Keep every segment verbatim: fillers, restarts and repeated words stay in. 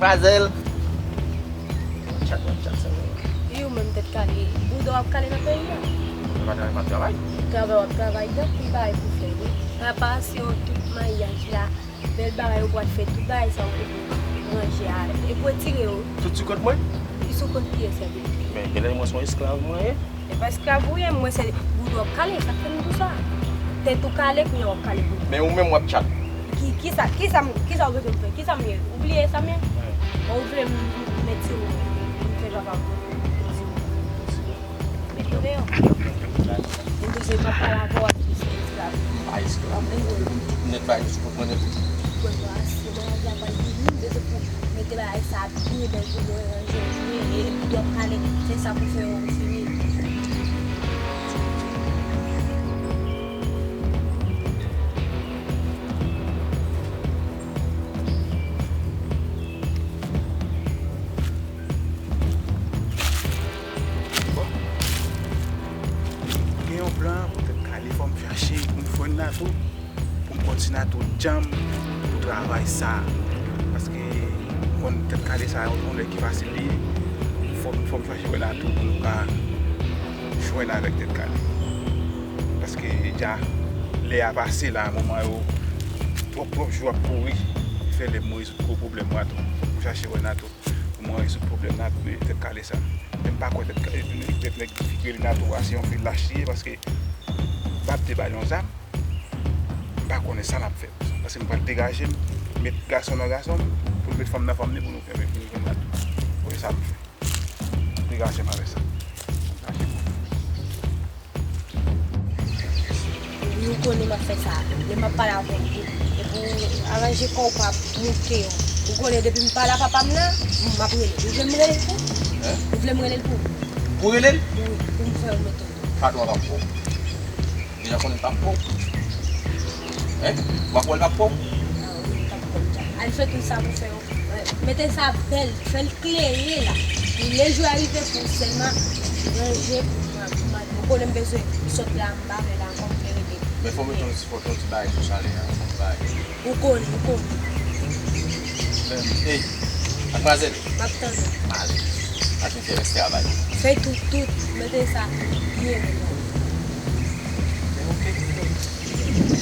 Azèl. Chat, chat, sa yo. E ou menm tèt kale, bouda w ap kale nan peyi a? Mwen pa travay, m ap travay. Travay w ap travay, gen anpil bagay pou fè, wi. Preparasyon tout maryaj la, bèl bagay ou pral fè, tout bagay sa yo pou ranje a. E pou retire yo. Tout sou kont mwen? Li sou kont kiyès, sèvitè? Men, genlè mwen se yon esklav mwen ye. E pa esklav ou ye, mwen se bouda w ap kale, sa k fè m di w sa. Tèt ou kale, kounye a w ap kale bouda. Men ou menm w ap chat. Ki, kisa, kisa m, kisa w bezwen m fè? Kisa m ye? Ou bliye sa m ye? Bon, ou vle m, m, m met ti mo, m fè papa m. Met ou deyò. M bezwen pa pale avè w ap di se esklav. M pa esklav. Ou vle pou m tout nèt bagay yo sou kont mwen nèt. Mwen pa ase, mwen la pral vini, m bezwen pou mete bagay sa byen bèl pou nou ranje byen, e epi w ap pale, se sa pou fè yo fini. Bon. Gen yon plan pou tèt kale, fò m chache pou m jwenn Nato, pou m konn si Nato djanm pou travay sa. Paske m konn tèt kale sa yon lè ki fasil li ye. Fò, fò m chache wè Nato pou nou ka jwenn avèk tèt kale. Paske deja lè a pase la, moman yo twòp, twòp jou ap kouri. Fè lè m rezoud gwo pwoblèm mwen tou. Fò m chache wè Nato pou mwen rezoud pwoblèm nan, tèt kale sa. Men m pa kwè tèt kale, tèt nèg ki rele Nato a, se yon vil lach li ye, paske m ap te ba l yon zam, m pa konnen sa l ap fè. Paske m pral degaje m, met gason nan gason m, pou l met fanm nan fanm li, pou nou fè, pou nou jwenn Nato. Wi, sa m fè. Degaje m avè sa. Wi, ou konnen m ap fè sa. Lè m ap pale avè w tou. Epi w aranje kò w pa moute yo. Ou konnen depi m pale a papa m nan, m ap rele. Ou vle m rele l pou ou? Hein? Ou vle m rele l pou ou? Pou rele l? Wi, pou m fè w mete w. Patwon ap ap fò. Deja konnen l p ap fò. Hein? W ap wè l p ap fò? Ah, wi, l p ap fò deja. Al fè tout sa pou fè yo. Mete sa bèl, fè l klere la. Pou lè jou a rive pou sèlman ranje pou mwen, pou mwen. Ou konnen m bezwen sot la, m pa vle la ankò, m vle rete. Men fò mete yon ti, fò yon ti bagay sou salè a, yon ti bagay. Ou konnen, ou konnen. Men, ey, madmwazèl. M ap tande. M ale. Ak yon ti rès travay. Fè tout, tout, mete sa byen. Men oke.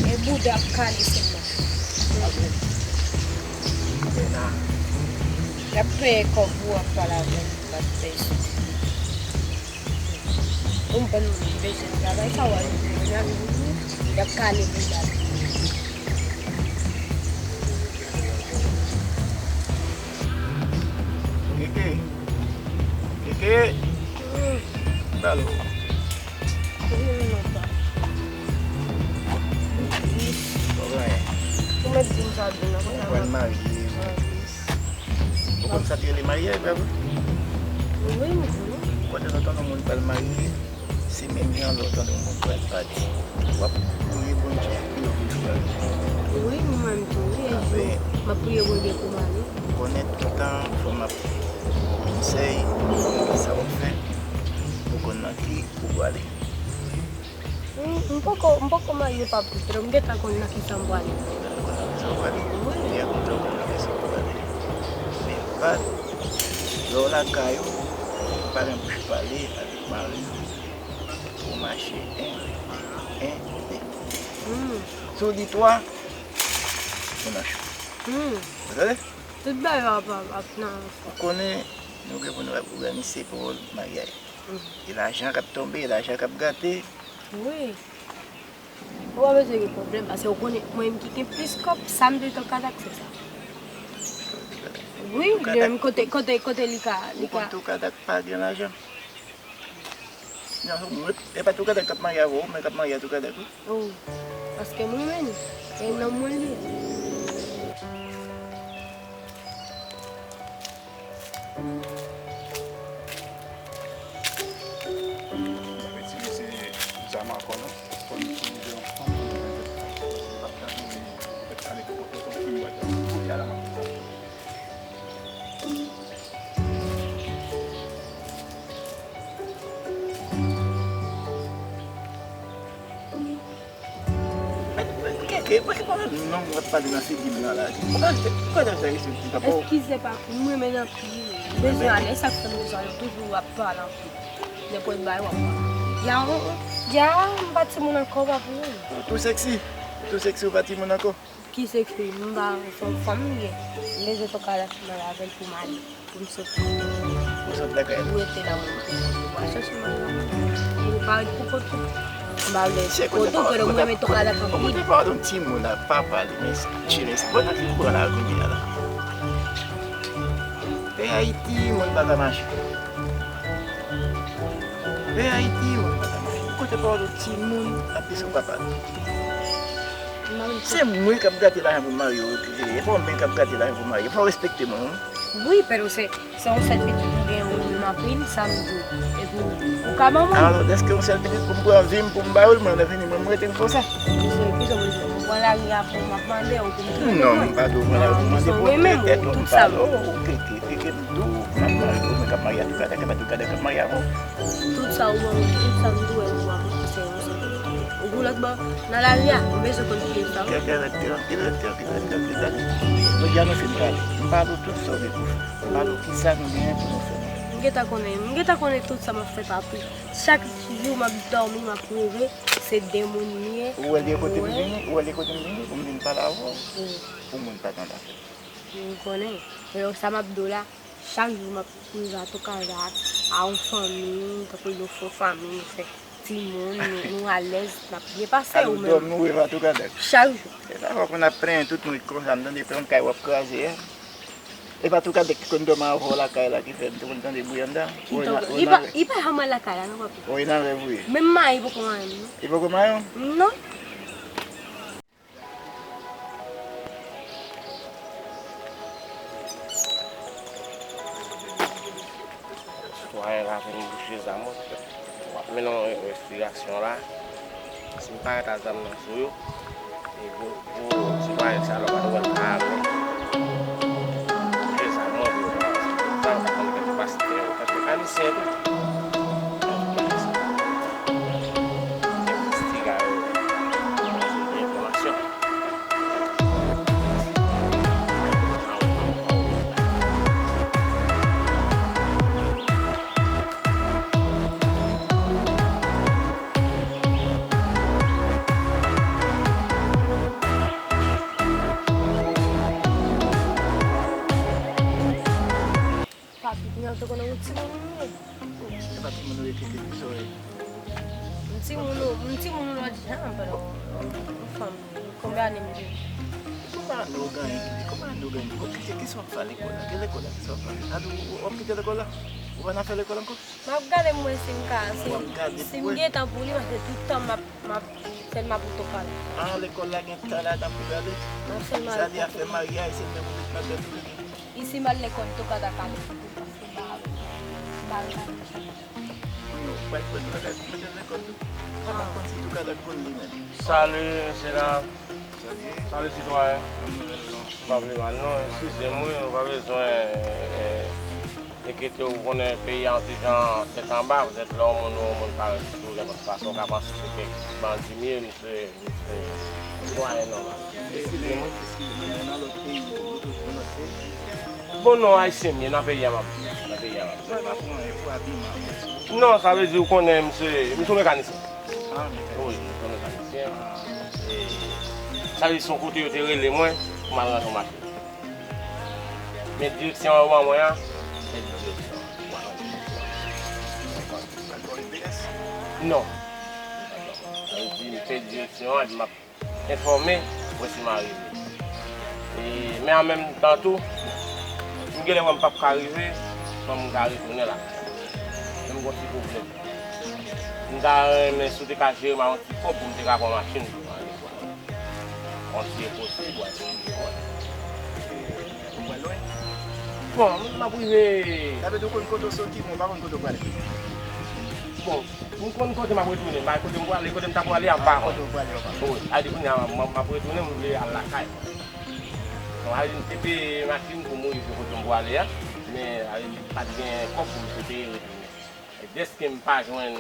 E bouda ap kale sèlman. L ap peye kòb ou ap pale avè l, l ap peye. Ou konprann moun ki bezwen travay sa, w al nan vini, y ap kale bouda l. Keke. Keke. Balo. Wi, non, pa. Ou mèt di m sa demen, mwen pral marye. Ou konn sa k rele maryaj, pa vre? Wi, m konnen. Kote nou tande yon moun pral marye, se menm jan lè w tande yon moun pral pati. W ap priye Bondye pou yo vin fè. Wi, mwen menm tou, wi, e jou m ap priye Bondye pou m ale. Konnen toutan fò m ap ba w konsèy, konnen sa w ap fè, pou konn nan ki ou prale. M, m poko, m poko marye, papa, m gentan konn nan kisa m prale. Sa w prale? Wi. Byen kontan w konn nan kisa w prale. Men, pa, lè w lakay ou, pa gen bouch pale avèk mari w pou w mache en, en, en. Hmm. Si w di twa, ou nan cho. Hmm. Ou tande? Tout bagay ap, ap, ap nan... Ou konnen, nou gen pou nou òganize pou maryaj. Hmm. E lajan k ap tonbe, e lajan k ap gate. Wi. Ou pa bezwen gen pwoblèm, paske ou konnen, mwen menm ki gen plis kòb, sa m vle Toukadak fè sa. Wi, li menm kote, kote, kote li ka, li ka. Ou konn Toukadak pa gen lajan? Non, mwen, e pa Toukadak k ap marye avè w, men k ap marye a Toukadak, wi. Oh, paske m renmen li. E nonm mwen li ye. M p ap itilize zam ankò non. Fò n itilize yon fanm pou nou mete l ap tann li, mete l ale pou kote pou l fin bwè. Kounye a la m ap fè sa. E pa ki pale non, w ap pale nan figi blan la. Ou ka achte, ou ka achte isi, ti papa. Eskize, papi, m renmen l anpil. M bezwen ale, sa k fè m bezwen ale, toujou w ap pale anpil. Nenpòt bagay w ap pale. Ya, ya, m pa timoun ankò, papi. Ou tou sexy. Ou tou sexy, ou pa timoun ankò. Ki sexy, m pa, se yon fanm m ye. M bezwen tokay la fè mal avè l pou m ale. Pou m sot. Pou sot lakay. Pou rete la, mwen. Mwen chèche mwen la. Mwen pa ret pou kont ou. M pa vle. Se kote kote pa, kote, m renmen tokay la anpil. Kote pa yon timoun ak papa li, men chire. Bon, nan ki kouran la kounye a la? Peyi Ayiti, moun pa ka mache. Peyi Ayiti, moun pa ka mache. Kote pa yon timoun ap pise papa li? Se mwen k ap gate lajan pou m marye w, e pa w menm k ap gate lajan pou m marye w. Fò w respekte mwen, wi. Wi, Pedro, se, se yon sèl pitit ou gen, ou renmen anpil, sa m di w. Epi, ou ka ban mwen. Alò, dèske yon sèl pitit pou m pran vi m, pou m ba w l, mwen, lè fini, mwen, m rete m konsa. Misye, kisa w vle di? Ou pran lari a pou m ap mande w pou m tounen. Non, m pa dwe pran lari pou m mande w. Misye, ou renmen m, tout sa m. Ou ke, ke, ke, ke m di w, m ap marye, ou menm k ap marye a Toukadèk, e pa Toukadèk k ap marye avè w. Tout sa ou ban mwen, tout sa m dwe ou ban mwen, se yon sèl. Ou pou lòt bò, nan lari a, ou bezwen konn ki sa. Kèt, kèt, kèt, kèt, kèt, kèt, kèt, kèt, kèt. Jodi a nou fin pale. M pale w tout sa w gen pou fè. M pale w kisa nou genyen pou nou fè. M gentan konnen, m gentan konnen tout sa m ap fè, papi. Chak jou m ap dòmi, m ap reve, se de moun m ye. Ou wè l de kote m vini, ou wè l de kote m vini, pou m vin pale avè w. Wi. Pou moun pa tande afè. M konnen. Men sa m ap di w la, chak jou m ap rive a Toukadèk, a yon fanmi, tankou yon fo fanmi, nou fè timoun, nou, nou alèz, n ap byen pase. Alò, ou menm, dòmi, ou rive a Toukadèk? Chak jou. E sa fè w konn ap plenyen tout nwit konsa, m tande se yon kay w ap kraze a. E pa Toukadèk ki konn dòmi avè w lakay la ki fè m te konn tande bri anndan? Ki tande? Li pa, li pa janm al lakay la, non, papi. Ou nan rèv, wi. Menm mayi poko mayi m, non. Li poko mayi w? Non. Sitwayen la vin bouche zam mwen, w ap mennen yon envestigasyon la. Si m pa ret a zam nan sou yo, e gwo, gwo sitwayen sa la w pa t wè l pa ale. Bouche zam mwen pou yo pa pase. Sa yo pa konn kèk pastè yo, kèk mekanisyen tou. Envestigatè yo, enfòmasyon. Papi, kounya w te konnen yon timoun ou ye. E pa timoun ou ye, Kiki, kisa w ye? M timoun ou, m timoun ou lòt jan, pandan w fanm, konbyen ane m gen? Konbyen ane w genyen, Kiki? Konbyen ane w genyen? Bon, Kiki, kisa w ap fè lekòl la? Ki lekòl la, kisa w ap fè? Gade, w, w ap kite lekòl la? Ou pa nan fè lekòl ankò? M ap gade m wè si m ka, si, si m gen tan pou li, paske tout tan m ap, m ap sèlman pou tokay la. Ah, lekòl la gen tan ladan pou gade? M ap sèlman. Sa di afè maryaj, se menm ou met nan tèt ou, Kiki. Isi m al lekòl, Toukadèk ale. Paske m pa, m pa renmen sa. Ou pral pran Toukadèk mete l lekòl tou. Sa pa konn si Toukadèk konn li menm. Salut, mesye dam. Salut, sitwayen. M pa vle mal non, eskize m wi, ou pa bezwen, eh, enkyete w, ou konnen peyi a yon ti jan tèt anba, petèt lè yon moun, yon moun parèt sou nenpòt fason, ou ka panse se kèk bandi m ye, misye. Sitwayen nòmal. Eskize mwen, eskize mwen, men nan lòt peyi, nou toujou nan lòt peyi. Bon, non, ayisyen m ye, nan peyi a m ap viv, nan peyi a m ap viv. Non, e pa pou anyen, pou abiman, mwen. Non, sa vle di, ou konnen, m se, m se yon mekanisyen. Ah, mekanisyen. Wi, m se yon mekanisyen. Ah. E sa vle di, se yon kote yo te rele mwen pou m al ranje yon machin. Men direksyon an yo ban mwen an, se direksyon an. Mwen al ranje direksyon an. Dakò, U P S? Non. Sa vle di, m fè direksyon an, epi m ap enfòme, wè si m arive. E, men an menm tan tou, m genlè wè m p ap ka rive, fò m ka retounen lakay. Men m gon ti pwoblèm. M ta renmen si w te ka jere m a yon ti kòb pou m te ka pran machin pou m ale. Bon, si e posib, w a esplike mwen. Ou pral lwen? Bon, m ap rive. Sa vle di w konn kote w soti, men w pa konn kote w prale. Bon, m konn kote m ap retounen, men kote m prale, kote m ta prale a, m pa konn. Kote w prale a, w pa konn. Wi, sa vle di kounye a, m, m ap retounen, m vle al lakay mwen. Bon, sa vle di m te peye machin pou m rive kote m prale a, men sa vle di pa t gen kòb pou m te peye retounen. E dèske m pa jwenn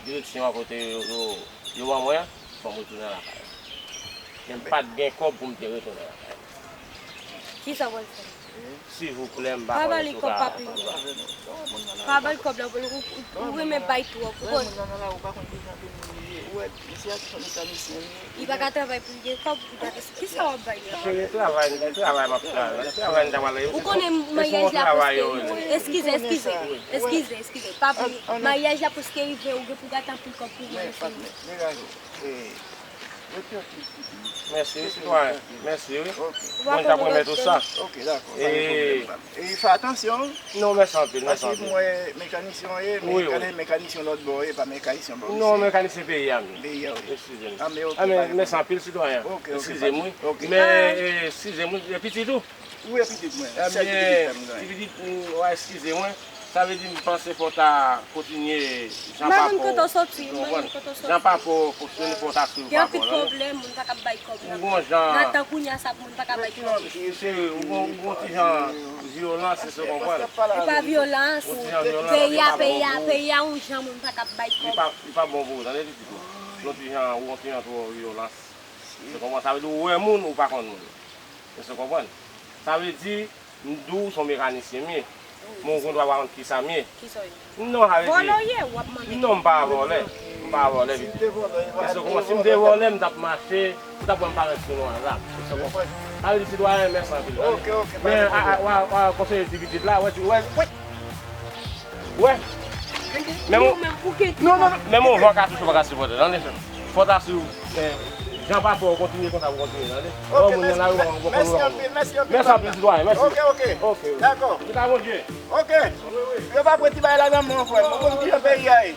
direksyon an kote yo, yo, yo ban mwen an, fò m retounen lakay mwen. M pa t gen kòb pou m te retounen lakay mwen. Kisa w pral fè? Silvouplè, m pa konnen si w ka. Pa ba li kòb, papi. Pa ba li kòb la, ou, ou, ou renmen bay twòp, ou konn. Li pa ka travay pou l gen kòb, ou gade kisa w ap bay li. Cheri, travay, travay m ap travay, travay m ta pral. Ou konnen maryaj la preske rive. Eskize, eskize, eskize, eskize. Pa pou maryaj la preske rive, ou gen pou gade anpil kòb pou mwen. Mèsi wi, sitwayen. Mèsi wi. Mwen t ap remèt ou sa. Ok, dakò, pa gen pwoblèm, papa. E fè atansyon. Non, mèsi anpil, mèsi anpil. Paske m wè mekanisyen w ye, men kanè mekanisyen lòt bò w ye, pa mekanisyen bò w. Non, mekanisyen peyi a m ye. Peyi a w ye. Eskize m. A, men ok, pa gen pwoblèm. Mèsi anpil, sitwayen. Ok, ok, pa gen pwoblèm. Eskize m wi. Ok. Men, e, eskize m wi, e pitit ou? Wi, e pitit mwen. Ebyen, ti pitit, m, w a eskize mwen. Sa vle di m panse fò w ta kontinye jan papa w, w konprann? Jan papa w fonksyone, fò w ta swiv papa w la. Gen anpil pwoblèm, moun pa ka bay kòb nan. Ou gon jan. Nan tan kounye a sa, moun pa ka bay kòb. Cheri, ou gon, ou gon ti jan vyolans, èske w konprann? E pa vyolans. Peyi a, peyi a, peyi a yon jan moun pa ka bay kòb. Li pa, li pa bon pou ou, tande pitit mwen. Yon ti jan, ou gon ti jan twò vyolans. Èske w konprann? Sa vle di ou wè moun, ou pa konn moun. Èske w konprann? Sa vle di, m di w se yon mekanisyen m ye. Men ou gon dwa pa konn kisa m ye. Kisa w ye? Non, sa vle di. Vòlè w ye, w ap mande. Non, m pa vòlè. M pa vòlè, pitit. Èske w konprann? Si m te vòlè, m t ap mache, ou t ap wè m parèt sou nou an la. Èske w konprann? Sa vle di sitwayen, mèsi anpil. Ok, ok, pa gen pwoblèm. Men, a, a, w a, w a konseye ti pitit la, wè, ti, wè, wè. Wè. Men ou, non, non, non. Men ou van ka touche w pa ka sipòte, tande. Fò w ta swiv, eh, jan papa w kontinye konsa pou kontinye, tande. Ok, mèsi, mèsi anpil, mèsi anpil. Mèsi anpil, sitwayen, mèsi. Ok, ok. Ok. Dakò. Tout a Bondye. Ok. Yo pa pran ti bagay la nan men w, frè m. Ou konn kijan peyi a ye.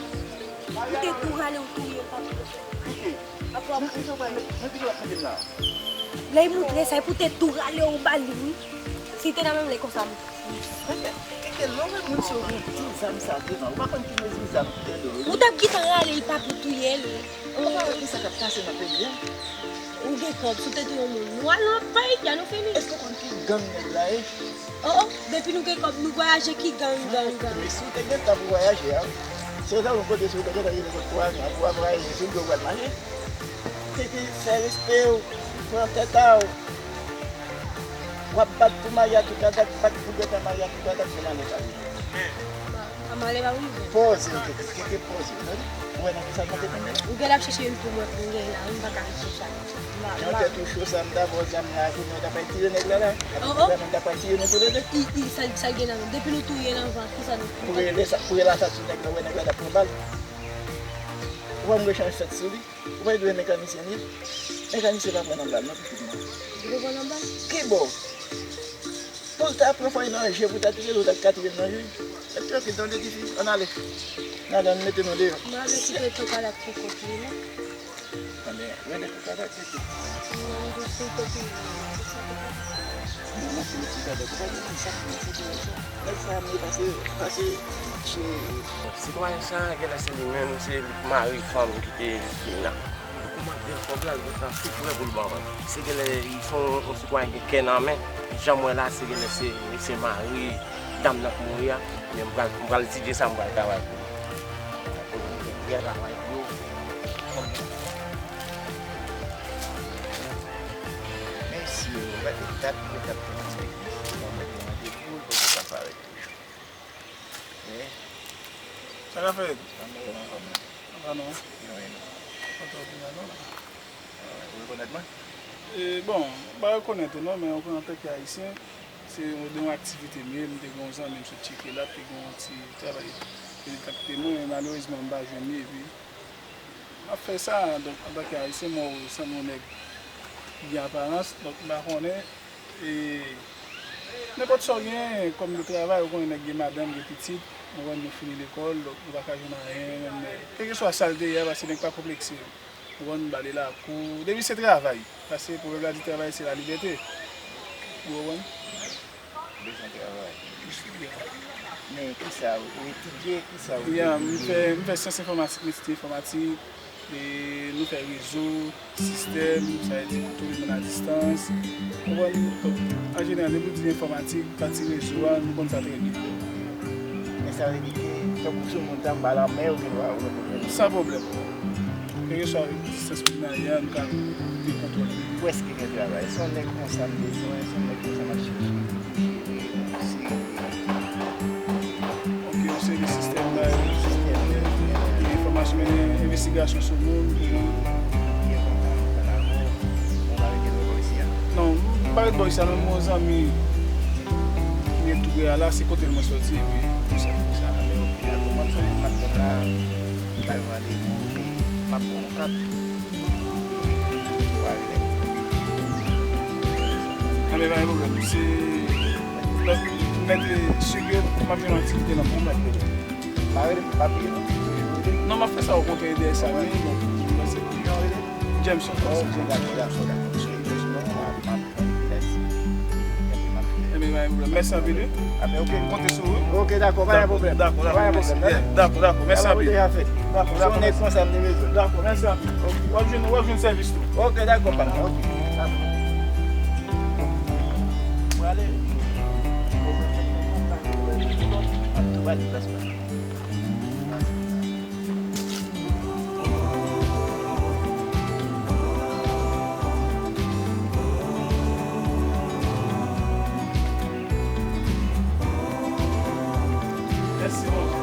Ou te tou rale, ou touye l, pa tou. Kite. Apre, men, men, men, men, kite w ap mete m la. Lè y moutre sa, y pou te tou rale w ba li, wi. Si te nan menm lè konsa, m. Kite lè w wè moun sou wout, ti zam sa devan. Ou pa konn ki mezi zam ki te do. Ou t ap gentan rale l pa pou touye l. Ou pa wè ki sa k ap pase nan peyi a? Ou gen kòb, si w te touye yon moun. Nou al nan peyi a, nou fini. Èske w konn ki gang nèg la ye? Oh, oh, depi nou gen kòb, nou vwayaje ki gang, gang, gang. Men si w te gen tan pou vwayaje a, se yon kote si w te gentan rive kot pou al, pou al vwayaje, si w gen w al mache. Tete, fè respe w, pran tèt a w. W ap bat pou mari a toupatat, bat pou gentan mari a toupatat, se malè k ap rive. Sa malè pa rive. Poze w, Tete, Tete, poze w, tande? Ou wè nan kisa nou te tonbe la? Ou genlè ap chèche youn pou mwen pou m gen la, wi, m pa ka ret konsa. Jan tèt ou cho sa, m ta ba w zam la, kounye a w ta pral tire nèg la la. Oh, oh. Zam, m ta pral tire nou toulede. I, i, sa, sa l gen nan men. Depi nou touye l anvan, kisa nou. Pou rele sa, pou rele sa sou nèg la, ou wè nèg la t ap pran bal. Ou wè m rechanj tèt sou li. Ou pa di wè mekanisyen li ye? Mekanisyen pa pran nan bal, non, pitit mwen. Li pa pran nan bal? Ki bò? Pou l ta pran fòy nan je, pou l ta tire l, ou ta ka tire l nan je. Rete trankil, tande, tifi. Ann ale. N ale, ann mete nou deyò. M ale kite tou kalèt pou kont li, non. Tande, rele tou kalèt, rete. Mwen, m di pou kont li. Mwen, mwen, se yon ti kalèt. Ou pa di sa pou mwen, se pou mwen sa. Nèg sa ame pase, pase, se. Sitwayen sa, genlè se li menm, se mari fanm ki te viktim nan. Li kòmande l kòb la, li gentan tou prè pou l ban l. Se genlè, li se yon, yon sitwayen gen kè nan men. Jan m wè la, se genlè, se, se mari dam nan k mouri a. Men m pral, m pral etidye sa, m pral travay pou li. Pou li travay pou yo. Mèsi, ou mèt dat, ou mèt dat pou mwen. Ou mèt randevou, pou sa parèt. Wi. Sa k ap fèt? Anba non. Anba non. Kote w vin la non? Ou rekonèt mwen? E, bon, m pa rekonèt ou non, men ou konnen antanke Ayisyen, se yon, de yon aktivite m ye, m te gen yon zanmi m sot tcheke la, te gen yon ti travay, li te kontakte mwen, men malerezman m pa jwenn li, epi m ap fè sa, donk, antanke Ayisyen, m wè w sanble yon nèg ki gen aparans, donk, m pa konnen, E nenpòt sa w gen kòm de travay, ou konnen nèg gen madanm, gen pitit, ou konprann, nou fini lekòl, donk nou pa ka jwenn anyen, men kèlkeswa sa l te ye a, paske nèg pa konplekse, ou konprann, m bale lakou, depi se travay, paske pwovèb la di travay se lalibète, ou konprann. Bezwen travay. Men kisa ou etidye, kisa ou... Ya, m fè, m fè syans enfòmatik, m etidye enfòmatik, e nou fè rezo, sistèm, sa vle di pou touye moun a distans. Ou konprann? Donk, an jeneral, depi w di enfòmatik, pati rezo a, nou konn sa trè byen. Men sa vle di ke, tankou sou moun sa, m ba l an men, ou gen dwa, ou gen dwa. San pwoblèm. Kèlkeswa distans moun nan ye a, nou ka Li kontwòl li. Prèske gen travay. Se yon nèg konsa m bezwen, se yon nèg konsa m ap chèche pou jere yon seri de... Ok, yon seri de sistèm bay enfòmasyon, mennen envestigasyon sou moun. Non, m pa ret bò isi a, men m gen yon zanmi ki gen tou prè a la, se kote l mwen sòti, epi pou sa, pou sa. Anben, pa gen pwoblèm. Se mèt, mèt sike, m ap jwenn aktivite nan pou mèt. Non, m ap fè sa okontrè de sa, wi. Jameson, Jameson. Enben, pa gen pwoblèm. Mèsi anpil, wi. Konte sou ou. Ok, dakò, pa gen pwoblèm. Dakò, dakò, mèsi. Dakò, dakò, mèsi anpil. Dakò, dakò, mèsi anpil. W ap jwenn, w ap jwenn sèvis tou. Ok, dakò, pa gen pwoblèm. Mèsi, Bondye.